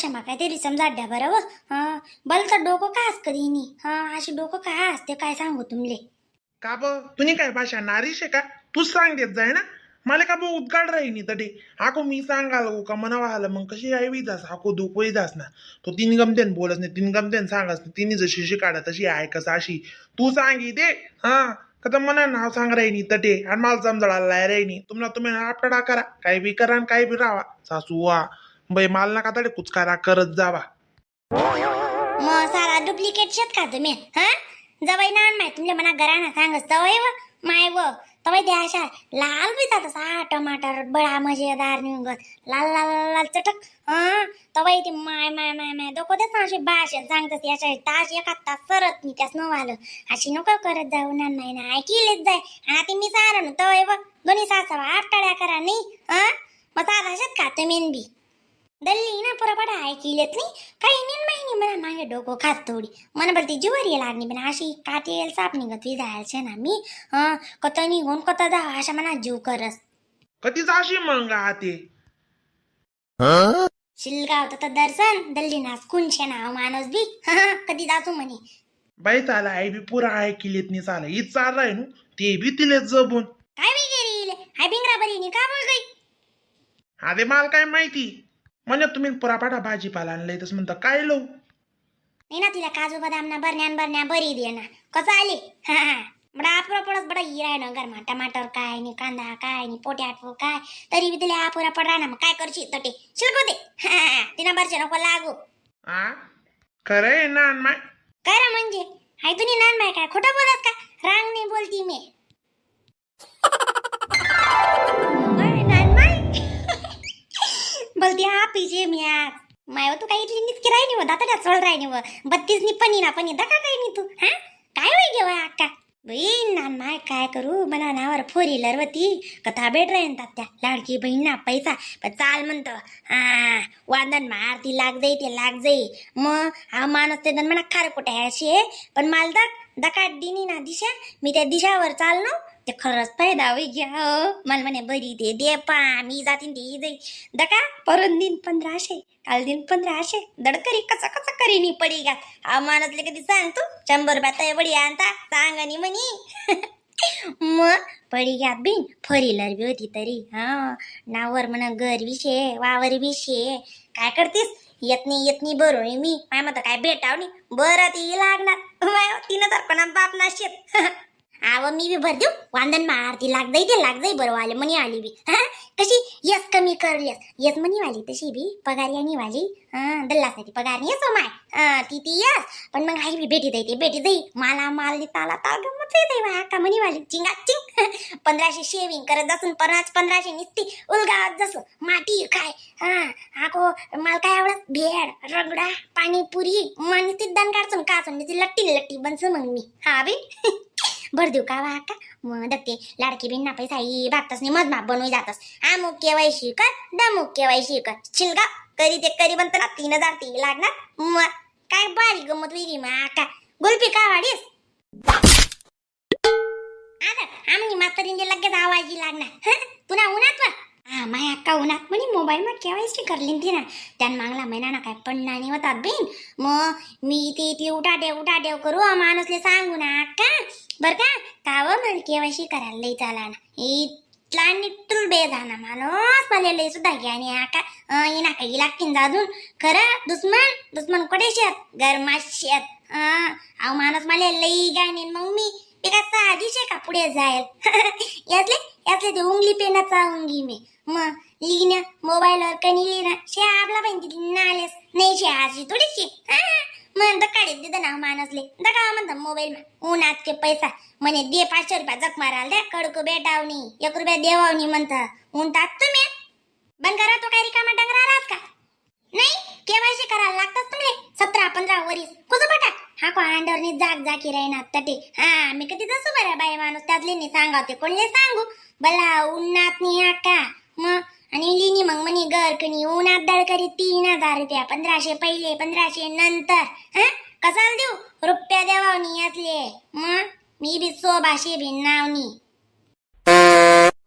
भाषा मा काय तरी समजा द्या बरं व. हा बल तर डोकं का कधी नी. हा अशी डोकं काय असते काय सांगू तुमले. का ब तुम्ही काय भाषा नारीश आहे का? तूच सांग देत जाय ना मला. का बो उद्गाड राही तटे हाको मी सांगाल का मनावा आलं मग कशी आई जास हाको दुखवई जास ना. तो तीन गमतेन बोलस नाही, तीन गमतेन सांगस नाही, तिने जशी शिकाडा तशी ऐकस अशी तू सांगी दे. हा का मना नाव सांग राही तटे आणि मला समजळायला राही. तुम्हाला तुम्ही आपटाडा करा, काही बी करा आणि काही बी राहा. सासू वा बाई मला नका तडे कुचकारा करत जावा. मग सारा डुप्लिकेट शेत का तुम्ही? हा जवळ ना माय तुमल्या मना घराना सांगस तवय व माय व तवय ते अशा लाल बी जात असा टमाटर बडा मजेदार निघत लाल लाल लाल लाल चटक. हा तवय ते माय माय माय माय डोकं देत ना अशी भाषेत सांगतात याच्या तास एका तास सरत नाही त्यास न आलं. अशी नको करत जाऊ ना नाही ना ऐकिलेच जाय. आणि आता मी सारं ना तवय व दोन्ही सासवा आपटाळ्या करा नाही. हा मग सारा शेत का तुम्ही बी दल्ली ना पुरपडा ऐकिलेत नाही काही नाही माहिनी मला मागे डोकं खात थोडी मला बोलते जीवर ये लागली पण अशी काटे येईल साप निघत जायचे ना मी. हं कत निघून कत जावा अशा मना जीव करस. कधी जाशी मग आते? शिलगाव तर दर्शन दल्ली नास कुणशे नाव माणूस बी. हं, कधी जातो म्हणे. बाई चाला आई बी पुरा ऐकिलेत नाही चाला ही चाल आहे नु ते बी तिले जबून. काय बी गेली हाय भिंगरा बरी नी का बोल गई? अरे मला काय माहिती म्हणे तुम्ही पुरापाठा भाजीपाला आणलाय तसं म्हणता काय लो. नाही ना तिला काजू बदाम ना बरण्या न बरण्या बरी दे ना कसं आले. हा हा बडा आपुरा पडस बडा हिराय ना गरमा टमाटर काय नि कांदा काय नि पोट्याटो काय तरी बी तिला आपुरा पडा ना मग काय करशी तटे शिल्को दे. हा हा, तिना बरचे नको लागू. आ खरं आहे ना माय. काय रे म्हणजे हाय तुम्ही नान बाय काय खोटं बोलत का? रांग नाही बोलती मी. बाय, नान बाय. बोलती हा पिजे मी आज माय तू काय इथली निसकी राहिली व दाताच्या चोळ राहिली व 32 नी पनी ना पनी दका काय नी तू. हा काय होई गेव अक्का बहीण नान माय काय करू मना नावर फोरी लरवती कथा बेड राहीन तात्या लाडकी बहीण ना पैसा पण चाल म्हणतो. हा वांदन मारती लाग जाई ते लाग जाई मग हा माणूस ते दन म्हणा खार कुठे अशी आहे पण माल दक दका दिनी ना दिशा मी त्या दिशावर चाललो ते खरंच फायदा होई घ्या हो. मला म्हणे बरी दे दे पा मी जातीन ते जाई दका परत दिन 1500 काल दिन 1500 दडकरी कसा कसा करी नी पडी घात. हा माणसले कधी सांग तू 100 रुपया तय बडी आणता सांग आणि म्हणी. मग पडी घ्यात बिन फरीलर बी होती तरी. हा नावर म्हणा घर विषे वावर विषे काय करतीस येत नाही येत नाही बरोबर मी माय मत काय भेटाव नाही बरं ती लागणार माय 3000 पण बाप ना शेत. आव मी बी भर देऊ वांदन मारती लाग जाई ते लाग जाई बरं आले म्हणी आली बी. हा कशी यस कमी कर यस यस म्हणी वाली तशी बी पगार आणि वाली. हा दल्लासाठी पगार नाही असो माय. हा ती ती यस पण मग आई बी भेटी जाई ते भेटी जाई मला माल ताला ताल गंमत येते बा अक्का म्हणी वाली चिंगा चिंग. 1500 शेविंग करत जसून परत 1500 निसती उलगावत जसं माती काय. हा आको मला काय आवडत भेड रगडा पाणीपुरी मग नुसती दण काढसून कासून नुसती लट्टी लट्टी बनसू मग मी. हा बी भर देऊ का वा का मग दत्ते लाडकी बिन ना पैसा ही भागतस नाही मधमाप बनवू जातस आमुक केवायसी कर दमुक केवायसी कर छिलगा करी ते करी बनत ना 3000 ती लागणार मग काय बारी गंमत वेगळी मग आका गुलपी का वाढीस आता आमनी म्हातारींचे लगेच आवाजी लागणार. हं? पुन्हा उन्हात वा हा माय अक्का उन्हात म्हणे मोबाईल मग केवायसी करली ती ना त्यान मागला महिना ना काय पडणार नाही होतात बिन मग मी इथे इथे उठाडेव उठाडेव करू माणूसले सांगू ना अक्का बर का काव मला केवायसी करायला लई चाला ना इतला निट्टूल बे झाला माणूस मला लई सुद्धा घ्या आणि आका इना काही लागतील जाजून खरं दुश्मन दुश्मन कुठे शेत गरमा शेत. अहो माणूस मला लई गाणे मग मी ते काय साधीच आहे का पुढे जाईल. यातले यातले ते उंगली पेनाचा उंगी मी मग लिहिणं मोबाईलवर कणी लिहिणं शे आपला पण तिथे नालेस नाही शे अशी थोडीशी. हा मग दकाडीत दिलं ना माणसले दका म्हणता मोबाईल उन्हात के पैसा म्हणे दे 500 रुपया जग माराल द्या कडकू बेटावणी 1 रुपया देवावणी म्हणता ऊन टाक तुम्ही बंद करा तो काय रिकामा डंगरा राहत का नाही केवायसी करायला लागतात तुमले 17-15 वरीस कुठं बटा हा को अंडरनी जाग जाकी राहीना तटे. हा मी कधी जसं बरं बाई माणूस त्यातले नाही सांगावते कोणले सांगू बला उन्हात नाही आका मग आणि लिनी मग म्हणे घर कणी उन्हात दळकरी 3000 रुपया 1500 पहिले 1500 नंतर. हा कसाला देऊ रुपया द्यावावनी असले मग मी बी सोबाशे बी नावनी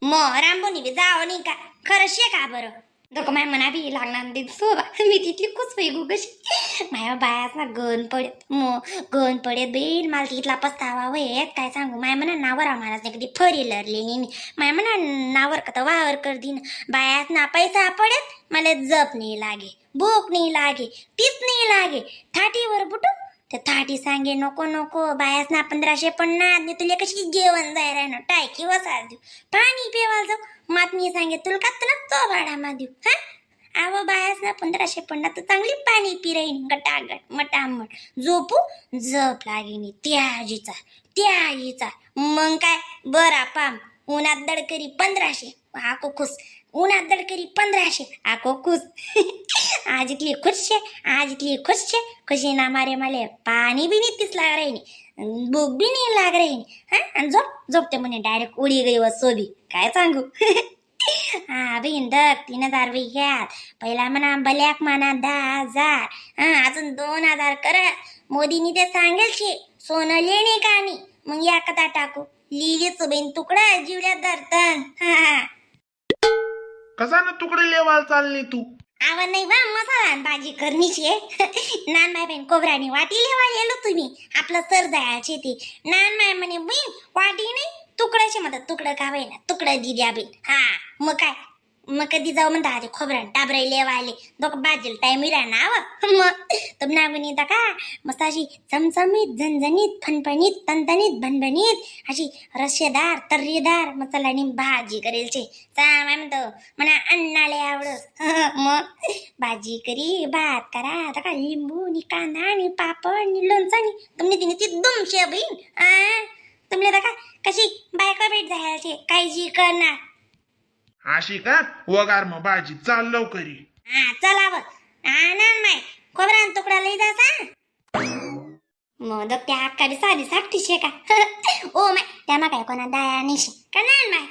मग रामबोनी बी जावं नाही का खरं शे का बरं. डोकं माय मना बी लागणार ते सोबा. मी तिथली खुश होई गो कशी माया बायाच ना गण पडेत मग गण पडेत बेन. मला तिथला पस्तावा होयत काय सांगू. माय म्हणा नावर आम्हाला नाही कधी फरी लरली नाही. माय म्हणा नावर कत वावर कर दिन बायाच ना पैसा पडेत. मला जप नाही लागे, भूक नाही लागे, तीच नाही लागे. थाटीवर बुटू तर थाटी सांगे नको नको. बायास ना 1550 मी तुला कशी जेवण जाय राहणं टायकी वसा देऊ, पाणी पिवायला जाऊ. मात मी सांगे तुला का ना तो भाडा मा देऊ. हा आव बायास ना 1550 तर चांगली पाणी पी राहीन गटागट मटामट. झोपू झोप लागेनी त्या आजीचा त्या आजीचा. मग काय बरा पाम उन्हात दडकरी 1500 आको खुश. उन्हात दडकरी 1500 आको खुश. आज इतली खुश छे, आज इतली खुश छे. खुशी ना मारे मला पाणी बी नाही तीच लाग राहिनी, भूक बी नाही लाग राहिनी. हा आणि झोप झोपते म्हणे डायरेक्ट उडी गई व सोबी. काय सांगू. हा बहीण दग 3000 घ्यात पहिला म्हणा बल्याक म्हणा 10,000. हा अजून 2000 कर. मोदींनी ते सांगेल शे सोनं लेणे का नाही. मग या कथा टाकू लिहिलीच बहीण तुकडा जीवल्या धरतन. हा. कसा ना तुकडे लेवाल चालली तू? आवा नाही बा मसाला आणि भाजी करणीची आहे. नान माय बहीण खोबराणी वाटी लेवा गेलो तुम्ही आपलं सर जायचे ते. नान माय म्हणे बहीण वाटी नाही तुकड्याचे म्हणतात. तुकडं का ना तुकडं दी द्या बहीण. हा मग काय मग कधी जाऊ म्हणता आधी खोबरा टाबराई लेवाले दोघं भाजीला टाइम ना आव. मग तुम्हाला गुणी का मस्त अशी चमचमीत झणझणीत फणफणीत तणतणीत भणभणीत अशी रस्सेदार तर्रीदार मसाल्यानी भाजी करेल छे. चा म्हणतो म्हणा अण्णाले आवडस. मग भाजी करी भात करा आता का लिंबू नि कांदा नि पापड नि लोणचं नि तुमने तिने ती दुमशे बहीण. आ तुमले का कशी बायको भेट जायचे काळजी करणार. अशी का वगार मग भाजी चाल लवकरी. हा चला बघ आनंद माय खोबरा आणि तुकडा लई जासा. मग त्या अक्का बी साधी साठीशे शे का. ओ my त्या मा काय कोणा दया निशे का नाही माय.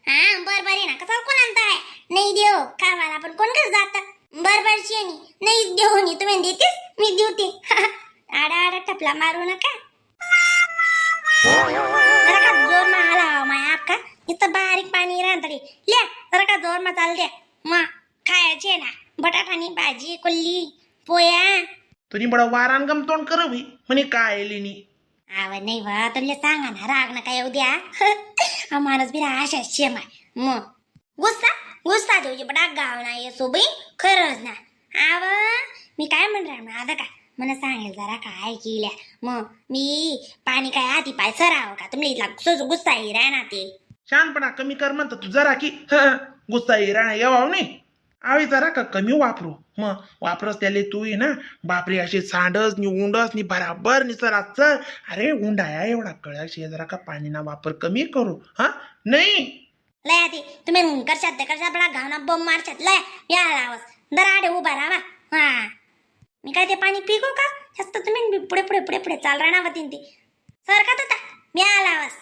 हा बर बर आहे ना कसं कोणा दया नाही देव खावाला पण कोण कसं जात बर बर शेनी नाही देऊ नी तुम्ही देतेस मी देऊते. आडा आडा टपला मारू नका. जरा का जोर मा आला माय अक्का इथं बारीक पाणी रांधले ल्या जरा का जोर मा चाल द्या. मग खायचे ना बटाटानी भाजी कोल्ली पोया. तुनी बडा वारान गम तोंड करवी म्हणे काय लिनी. आव नाही बा तुला सांगा ना राग नका येऊ द्या. हा माणूस बी अशा शेम आहे. मग गुस्सा गुस्सा देऊ बडा गाव ना येसो बाई खरंच ना. आव मी काय म्हण ना आता का मला सांगेल जरा काय केल्या. मग मी पाणी काय आधी पाय सरावं का तुम्ही इथला गुस्सा ये ना ते. शहाणपणा कमी कर म्हणतो तू जरा की गुस्सा येरा येवाव नाही आवे जरा का कमी वापरू. मग वापरस त्याले तू ये ना बापरे असे सांडस नि उंडस नि बराबर नि सरा सर. अरे उंडाया एवढा कळाशी जरा का पाणीना वापर कमी करू. हा नाही लय आधी तुम्ही करशात ते करशात बडा घावना बम मारशात लय या लावस दर आडे उभा राहा. हा मी काय ते पाणी पिको का जास्त तुम्ही पुढे पुढे पुढे पुढे चाल राहणार वतीन ते सरकत होता मी आलावस.